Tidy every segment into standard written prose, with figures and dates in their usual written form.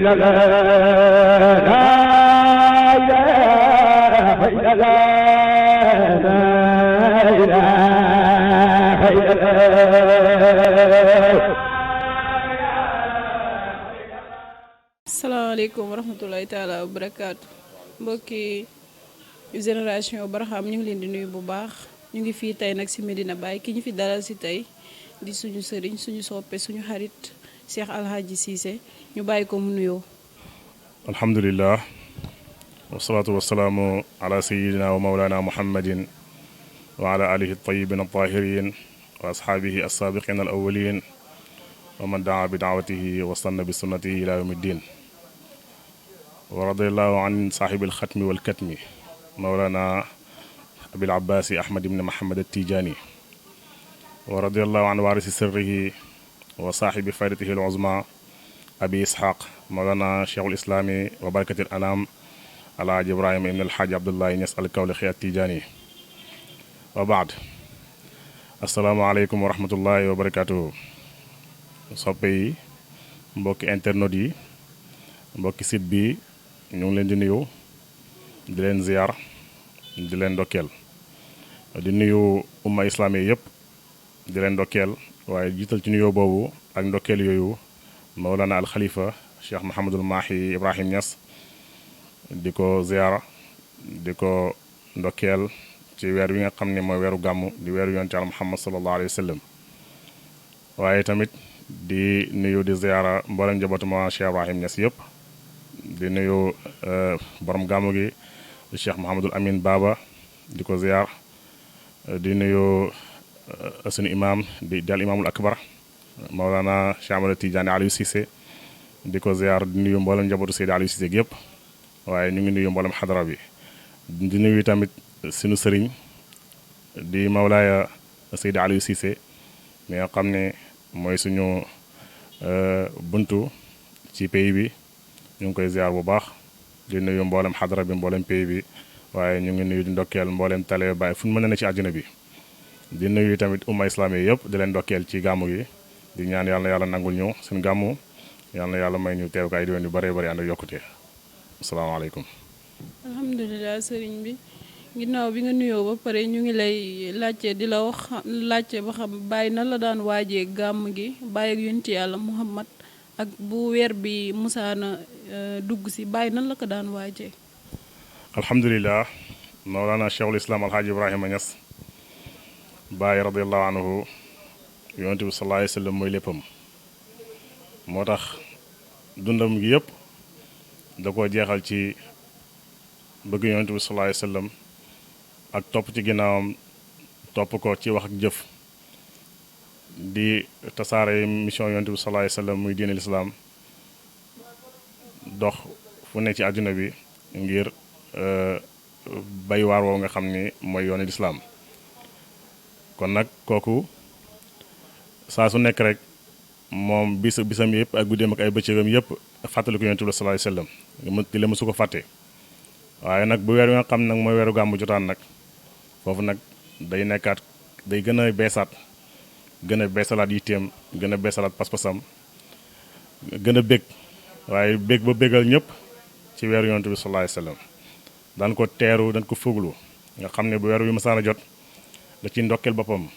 لا لا لا إله إلا الله لا إله إلا الله. Asalaamaaleykum wa rahmatulahi taala wa barakaatu mbokki génération Barham ñu ngi leen di nuyu bu baax. ñu ngi fii tey nag ci Medina Baye ki ñu fi dalal ci tey di suñu sëriñ suñu soppe suñu xarit Cheikh Alhaji Cissé ñu bàyyi ko mu nuyoo. alhamdulillah wasalaatu wasalaamu ala sayidina wa maulana muhammadin wa ala alihi altayibin altahirin wa ashaabihi alsaabiqin alawalin wa man daa bi daawatihi wa stanna bi sunnatihi ila yawmi ddin wa radiallahu an saaxibi alxatmi walkatmi maulana abil abbaasi ahmad ibn muhammad attijaani wa radiallahu an waarisi sirrihi wa saaxibi faydatihi aluzma abi ishaq maulana cheikhul islaami wa barakatil anam alhaji ibrahima ibn alhaji abdullahi ñas alkawlaxi attijaani wa baad asalaamaaleykum wa rahmatullahi wa barakatuhu soppe yi mbokki internet yi mbokki site bi ñu ngi leen di nuyu di leen ziyaar di leen ndokkeel di nuyu umma islaam yi yëpp di leen ndokkeel waaye jiital ci nuyoo boobu ak ndokkeel yooyu Mawlana al Khalifa Cheikh Mouhamadul Mahi Ibrahim Niass di ko ziyaara di ko ndokkeel ci weer wi nga xam ne mooy weeru gàmmu di weeru yonent Yàlla Muhammad sallallahu alayhi wa sallam waaye tamit di nuyu di ziyaara mboolem njabootu Mawlana Cheikh Ibrahim Niass yëpp di nuyu borom gàmmu gi di Cheikh Mouhamadul Amin Baba di ko ziyaar di nuyu sunu imaam di al imaamul akbar Mawlana Cheikh Ahmad Tidiane Aliou Cissé di ko ziyaar di nuyu mboolem njabootu Seydi Aliou Cissé gi yëpp waaye ñu ngi nuyu mboolem xadara bi di nuyu tamit sunu sëriñ di Mawlaaya Seydi Aliou Cissé mi nga xam ne mooy suñu buntu ci pays bi ñu ngi koy ziyaar bu baax di nuyu mboolem xadara bi mboolem pays bi waaye ñu ngi nuyu di ndokkeel mboolem tale Baay fu ñu mën a ne ci àddina bi di nuyu tamit umma islaam yi yëpp di leen ndokkeel ci gàmmu gi di ñaan yàlla na yàlla nangul ñu suñu gàmmu yàlla na yàlla may ñu teew ko ay diwén yu bëree bëri ànd ak yokkute asalaamaaleykum. alhamdulilah sëriñ bi ginnaaw bi nga nuyoo ba pare ñu ngi lay laajte di la wax laajte ba xam Baye nan la daan waajee gàmm gi Baye ak yonti yàlla Muhammad ak bu weer bi musaana dugg si Baye nan la ko daan waajee. alhamdulilah Mawlana Cheikhul Islam Alhaji Ibrahima Niass Baye radiallahu anhu yonent bi sallallahu alayhi wa sallam mooy léppam moo tax dundam gi yëpp da koo jeexal ci bëgg yonent bi sallallahu alayhi wa sallam ak topp ci ginnaawam topp ko ci wax ak jëf di tasaare mission yonent bi sallallahu alayhi wa sallam muy diine lislaam dox fu ne ci àdduna bi ngir bay waar woow nga xam ni mooy yoonu lislaam kon nag kooku saa su nekk rek moom bisam yëpp ak guddeem ak ay bëccëgam yëpp fàttaliku yonent bi sallallahu alayhi wa sallam di la mësu ko fàtte waaye nag bu weer wi nga xam nag mooy weeru gàmmu jotaan nag foofu nag day nekkaat day gën a beesaat gën a beesalaat yitteem gën a beesalaat pas-pasam gën a bég waaye bég ba bégal ñëpp ci weeru yonent bi sallallahu alayhi wa sallam daan ko teeru daan ko fuglu nga xam ne bu weer wi masaan a jot da ci ndokkeel boppam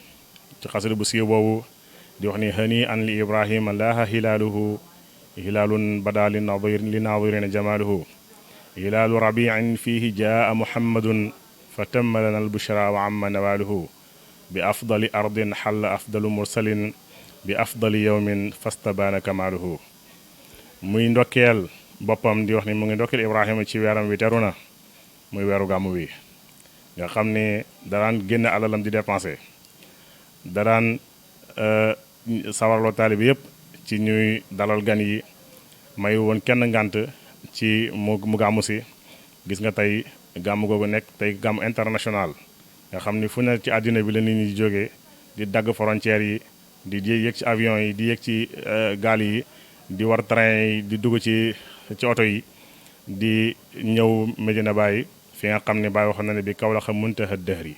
ci xasida bu siiw boobu di wax ni hani an li ibrahima laaha hilaaluhu hilaalun bada li naadirina jamaaluhu hilaalu rabiin fiihi jaa muhammadun fa tamma lana albushra wa amma nawaaluhu bi afdali ardin xalla afdalu mursalin bi afdali yowmin fastabaana kamaaluhu muy ndokkeel boppam di wax ni mu ngi ndokkeel ibrahima ci weeram wi teru na muy weeru gàmmu wi nga xam ne daraan génn alalam di dépensé daraan sawarloo taalibi yëpp ci ñuy dalal gan yi may woon kenn ngànt ci mu gàmmu si gis nga tey gàmmu googu nekk tey gàmmu international nga xam ni fu ne ci àddina bi la nit ñi di jógee di dagg frontières yi di yéeg ci avion yi di yéeg ci gaal yi di war train yi di dugg ci oto yi di ñëw Medina Baye fi nga xam ne Baye waxoon na ne bi Kawlax muntaha dahri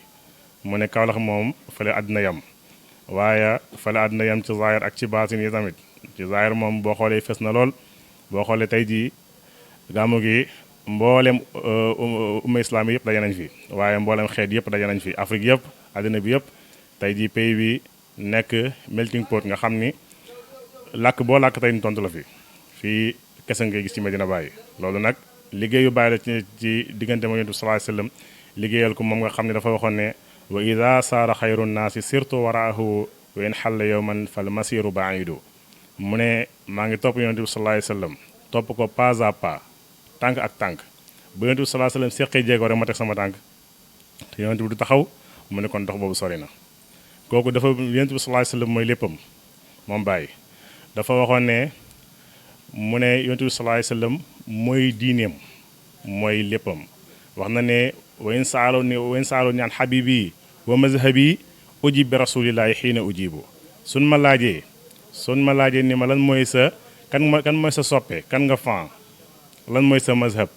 mu ne Kawlax moom fële àddina yam waaye fële àddina yam ci zaahir ak ci baatin yi tamit ci zaahir moom boo xoolee fes na lool boo xoolee tey jii gàmmu gi mboolem umma islaam yëpp daje nañ fi waaye mboolem xeet yëpp daje nañ fi Afrique yëpp àddina bi yëpp tey jii pays bi nekk melting pot nga xam ni làkk boo làkk tey ñu tontu la fi fii kese ngay gis ci Medina Baye loolu nag liggéeyu Baye la ci diggante ma Yonent bi sallallahu alayhi wasallam liggéeyal ko moom nga xam ne dafa waxoon ne wa ida saara xayru naasi sirtu waraahu wa in xalla yowman fal masiru baidu mu ne maa ngi topp Yonent bi sallallahu alayhi wasallam topp ko pas à pas tànk ak tànk bu Yonent bi sallallahu alayhi wasallam seqee jéego rek ma teg sama tànk te Yonent bi du taxaw mu ne kon dox boobu sori na kooku dafa Yonent bi sallallahu alayhi wasallam mooy léppam moom Baye dafa waxoon ne mu ne Yonent bi sallallahu alayhi wasallam mooy diineem mooy léppam wax na ne wa in saaloo ni an habibi wa mazhabi ujib bi rasulillahi xiina ujibu sun ma laajee ni ma lan mooy sa kan mooy sa soppe kan nga fan lan mooy sa mazhab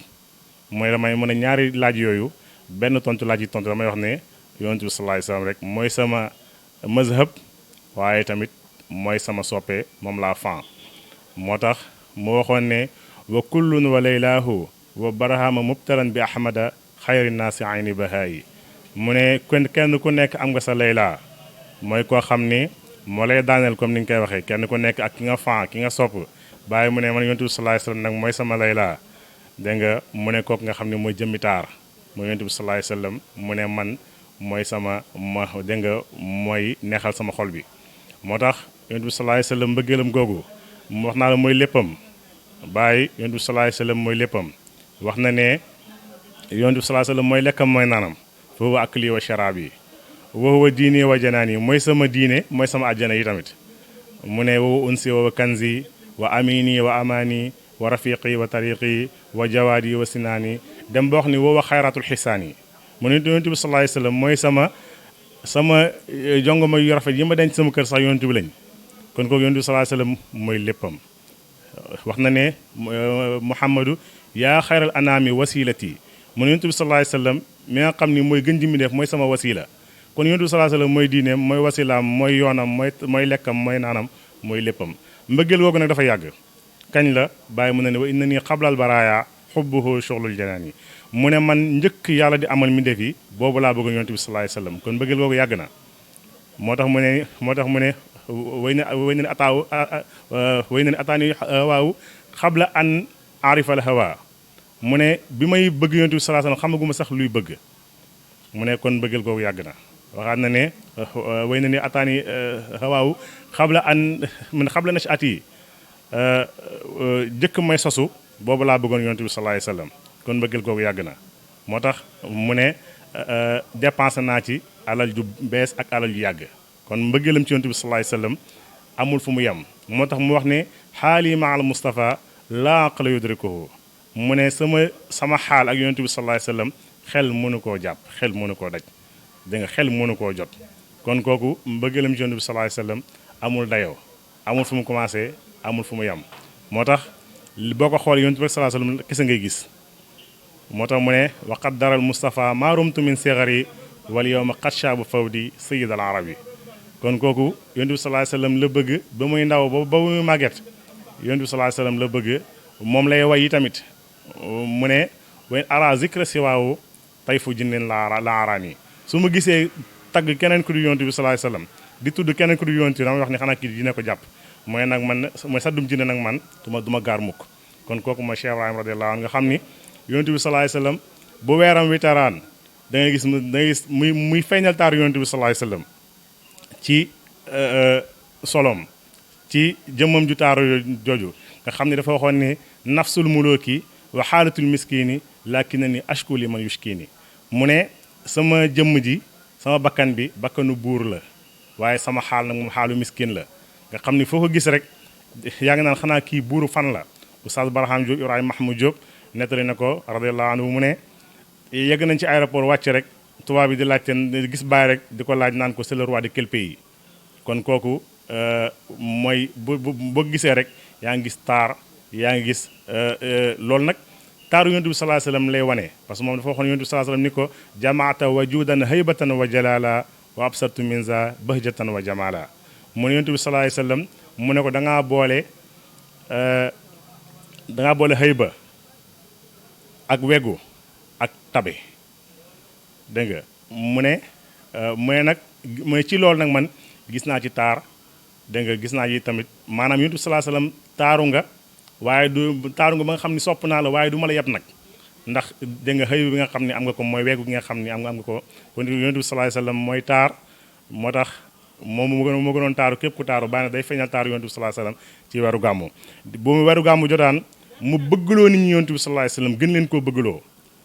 mooy damay mën a ñaari laaj yooyu benn tontu laaj yi tontu damay wax ne Yonent bi sallallahu alayhi wasallam rek mooy sama mazhab waaye tamit mooy sama soppe moom laa fan moo tax mu waxoon ne wa kullun wa laylaahu wa barahama mubtalan bi ahmada xayri naasi ayni bahaayi mu ne kenn ku nekk am nga sa laylaa mooy koo xam ni moo lay daaneel comme ni nga koy waxee kenn ku nekk ak ki nga fan ki nga sopp Baye mu ne man Yonent bi sallallahu alayhi wasallam nag mooy sama laylaa dégg nga mu ne kooku nga xam ne mooy jëmmi taar mooy Yonent bi sallallahu alayhi wasallam mu ne man mooy sama dégg nga mooy neexal sama xol bi moo tax Yonent bi sallallahu alayhi wasallam mbëggeelam googu mu wax naa la mooy léppam Baye Yonent bi sallallahu alayhi wasallam mooy léppam wax na ne Yonent bi sallallahu alayhi wasallam mooy lekkam mooy naanam fa huwa akli wa sharabi wa huwa diini wa janaani mooy sama diine mooy sama àjjana yi tamit mu ne wa unsi wa kanzi wa amini wa amaani wa rafiqi wa tariqi wa jawaadi wa sinaani dem ba wax ni wa xayratul xisaani mu ne Yonent bi sallallahu alayhi wasallam mooy sama jongoma yu rafet yi ma denc sama kër sax Yonent bi lañ kon kooku Yonent bi sallallahu alayhi wasallam mooy léppam wax na ne Muhammadu yaa xayral anaami wasilati mu ne Yonent bi sallallahu alayhi wasallam mi nga xam ni mooy gën ji mi def mooy sama wasila kon Yonent bi sallallahu alayhi wasallam mooy diineem mooy wasilaam mooy yoonam mooy lekkam mooy naanam mooy léppam mbëggeel googu nag dafa yàgg kañ la Baye mu ne ne wa inna nii xablal baraaya xubbuhu shughulul janaan yi mu ne man njëkk yàlla di amal mi def yi boobu laa bëgg Yonent bi sallallahu alayhi wasallam kon mbëggeel googu yàgg na moo tax mu ne way na ataani waaw xabla an arifal hawa mu ne bi may bëgg Yonent bi sallallahu alayhi wasallam xamaguma sax luy bëgg mu ne kon mbëggeel googu yàgg na waxaat na ne way na ni ataani hawaawu xabla nashati yi jëkk may sosu boobu laa bëggoon Yonent bi sallallahu alayhi wasallam kon mbëggeel googu yàgg na moo tax mu ne dépensé naa ci alal ju bees ak alal ju yàgg kon mbëggeelam ci Yonent bi sallallahu alayhi wasallam amul fu mu yem moo tax mu wax ne xaali maal Mustafa laa aqla yudrikuhu mu ne sama xaal ak Yonent bi sallallahu alayhi wasallam xel mënu koo jàpp xel mënu koo daj dégg nga xel mënu koo jot kon kooku mbëggeelam ci Yonent bi sallallahu alayhi wasallam amul dayoo amul fu mu commencé amul fu mu yem moo tax boo ko xoolee Yonent bi sallallahu alayhi wasallam kese ngay gis moo tax mu ne waqad daral Mustafa maa rumtu min sigari wal yawma qad shaaba fawdi sayyid al arabi kon kooku Yonent bi sallallahu alayhi wasallam la bëgg ba muy ndaw ba muy màgget Yonent bi sallallahu alayhi wasallam la bëgg moom lay way yi tamit mu ne wen ara zikra siwaawu tay fu jinnin la araani su ma gisee tagg keneen ku du Yonent bi sallallahu alayhi wasallam di tudd keneen ku du Yonent bi dama wax ne xanaa kii dina ko jàpp mooy nag man mooy saddum jinne nag man du ma gaar mukk kon kooku mooy Cheikh Ibrahima radiyallahu anhu nga xam ni Yonent bi sallallahu alayhi wasallam bu weeram wi taraan da ngay gis muy feeñal taar Yonent bi sallallahu alayhi wasallam ci solom ci jëmmam ju taaru jooju nga xam ne dafa waxoon ne nafsul muluki wa xaalatul miskini lakinani ashku li man yushkini mu ne sama jëmm ji sama bakkan bi bakkanu buur la waaye sama xaal nag moom xaalu miskin la nga xam ni foo ko gis rek yaa ngi naan xanaa kii buuru fan la Oustaz Barham Diop Ibrahima Mahmoud Diop nettali na ko radiyallahu anhu mu ne yegg nañ ci aéroport wàcc rek tubaab bi di laajte gis Baye rek di ko laaj naan ko c'est le roi de quel pays kon kooku mooy boo gisee rek yaa ngi gis taar yaa ngi gis loolu nag taaru Yonent bi sallallahu alayhi wasallam lay wane parce que moom dafa waxoon Yonent bi sallallahu alayhi wasallam ni ko jamaata wajudan haybatan wa jalala wa absartu min za bahjatan wa jamala mu ne Yonent bi sallallahu alayhi wasallam mu ne ko da ngaa boole dangaa boole xëy ba ak wegu ak tabe dégg nga mu ne nag mooy ci loolu nag man gis naa ci taar dégg nga gis naa ci tamit maanaam yonent bi salaa salaam taaru nga waaye du taaru nga ba nga xam ni sopp naa la waaye du ma la yeb nag ndax dégg nga xëy bi nga xam ni am nga ko mooy wegu bi nga xam ni am nga ko kon yonent bi salaa salaam mooy taar moo tax moom moo gënoon taaru képp ku taaru bàyyi na day feeñal taaru yonent bi salaa salaam ci weeru gàmmu bu mu weeru gàmmu jotaan mu bëggloo nit ñi yonent bi salaa salaam gën leen koo bëggloo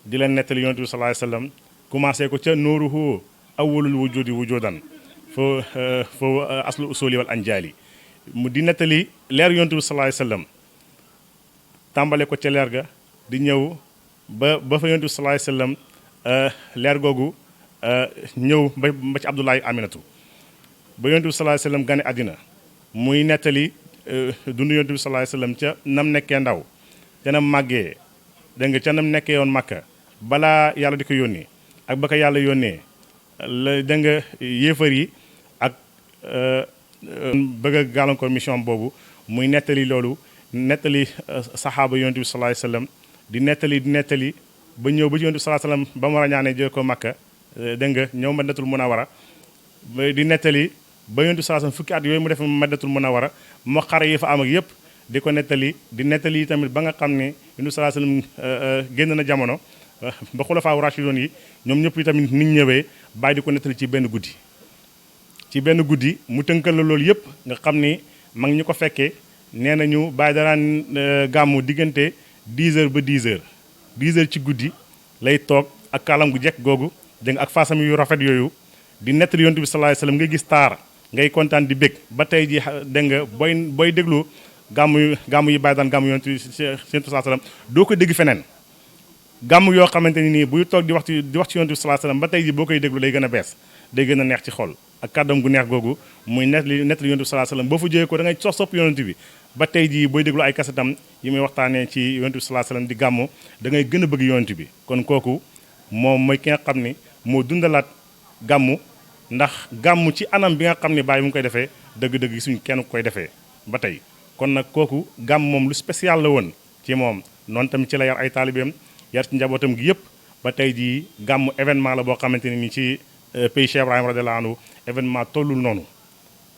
di leen nettali yonent bi salaa salaam commencé ko ca nooruhu awwalul wujudi wujudan foo aslu usuli wal anjaali mu di nettali leer yonent bi salaa salaam tàmbale ko ca leer ga di ñëw ba fa yonent bi salaa salaam leer googu ñëw ba ci Abdoulaye Aminatu ba yonent bi salaa salaam gane àddina muy nettali dund yonent bi salaa salaam ca nam nekkee ndaw ca nam màggee dégg nga ca nam nekkee yoon Makka balaa yàlla di ko yónni ak ba ko yàlla yónnee la dégg nga yéefar yi ak bëgg a gàllankoor mission boobu muy nettali loolu nettali saxaaba yonent bi salaa salaam di nettali ba ñëw ba ci yonent bi salaa salaam ba mu war a ñaanee jël ko Makka dégg nga ñëw Madinatul Munawwara di nettali ba yonent bi salaa salaam fukki at yooyu mu def Madinatul Munawwara moo xare yi fa am ak yëpp di ko nettali di nettali tamit ba nga xam ne yonent bi salaa salaam génn na jamono ba xulafaa raashidoon yi ñoom ñëpp yi tamit nit ñëwee bàyyi di ko nettali ci benn guddi mu tënkal la loolu yëpp nga xam ni mag ñi ko fekkee nee nañu bàyyi daraan gàmmu diggante 10 heures ba 10 heures 10 heures ci guddi lay toog ak kaalam gu jekk googu dégg nga ak faasam yu rafet yooyu di nettali yonent bi sallallahu alayhi wasallam ngay gis taar ngay kontaan di bég ba tey ji dégg nga booy déglu gàmmu yi bàyyi daan gàmmu yonent bi sallallahu alayhi wasallam doo ko dégg feneen gàmm yoo xamante ni nii buy toog di wax ci yonent bi sallallahu alayhi wasallam ba tey ji boo koy déglu day gën a bees day gën a neex ci xol ak kàddam gu neex googu muy nettali yonent bi sallallahu alayhi wasallam boo fa jógee ko da ngay sopp yonent bi ba tey jii booy déglu ay kasetam yi muy waxtaanee ci yonent bi sallallahu alayhi wasallam di gàmmu da ngay gën a bëgg yonent bi kon kooku moom mooy ki nga xam ni moo dundalaat gàmmu ndax gàmmu ci anam bi nga xam ni bàyyi mu ngi koy defee dëgg-dëgg suñu kenn ku koy defee ba tey kon nag kooku gàmm moom lu spécial la woon ci moom noonu tamit ci la yar ay taalibeem yar ci njabootam gi yëpp ba tey jii gàmm événement la boo xamante ne ni ci pays Cheikh Ibrahima radiyallahu anhu événement tollul noonu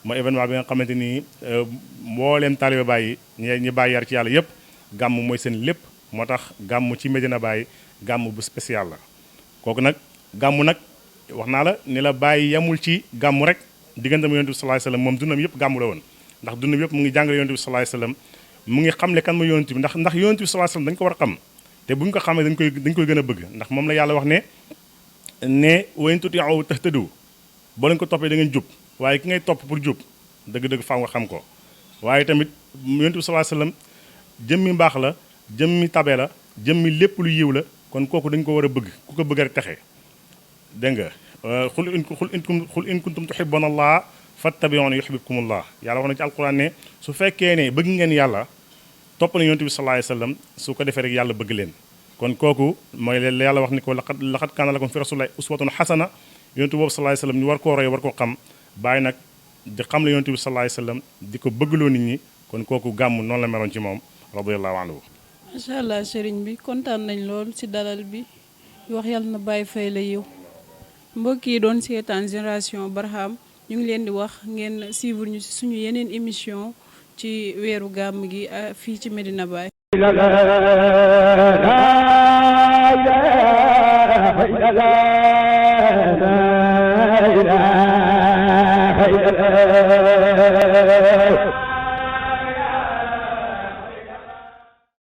mooy événement bi nga xamante ni mbooleem taalibe Baay ñi Baay yar ci yàlla yëpp gàmm mooy seen lépp moo tax gàmm ci Medina Baye gàmm bu spécial la kooku nag gàmm nag wax naa la ni la Baye yamul ci gàmm rek diggante mu yonent bi sallallahu alayhi wasallam moom dundam yëpp gàmm la woon ndax dundam yëpp mu ngi jàngale yonent bi sallallahu alayhi wasallam mu ngi xamle kan ma yonent bi ndax yonent bi sallallahu alayhi wasallam dañu ko war a xam te bu ñu ko xamee dañ koy gën a bëgg ndax moom la yàlla wax ne wa in tuti'uhu tahtadu boo leen ko toppee da ngeen jub waaye ki ngay topp pour jub dëgg-dëgg faaw nga xam ko waaye tamit yonent bi sallallahu alayhi wasallam jëmmi mbaax la jëmmi tabe la jëmmi lépp lu yiw la kon kooku dañ ko war a bëgg ku ko bëgg rek texe dégg nga xul in kuntum tuhibbuna allah fattabi'uni yuhibbukumullah yàlla wax na ci alquran ne su fekkee ne bëgg ngeen yàlla topp na yonent bi sallallahu alayhi wasallam su ko defee rek yàlla bëgg leen kon kooku mooy leen yàlla wax ni ko laqad kaana lakum fi rasulillahi uswatun hasana yonent boobu sallallahu alayhi wasallam ñu war koo roy war koo xam bàyyi nag di xam la yonent bi sallallahu alayhi wasallam di ko bëggloo nit ñi kon kooku gàmm noonu la meloon ci moom radiyallahu anhu macha allah sëriñ bi kontaan nañ lool ci dalal bi wax yàlla na bàyyi fay la yiw mbokk yi doon seetaan Génération Barham ñu ngi leen di wax ngeen suivre ñu ci suñu yeneen émission ci weeru gàmm gi fii ci Medina Baye. la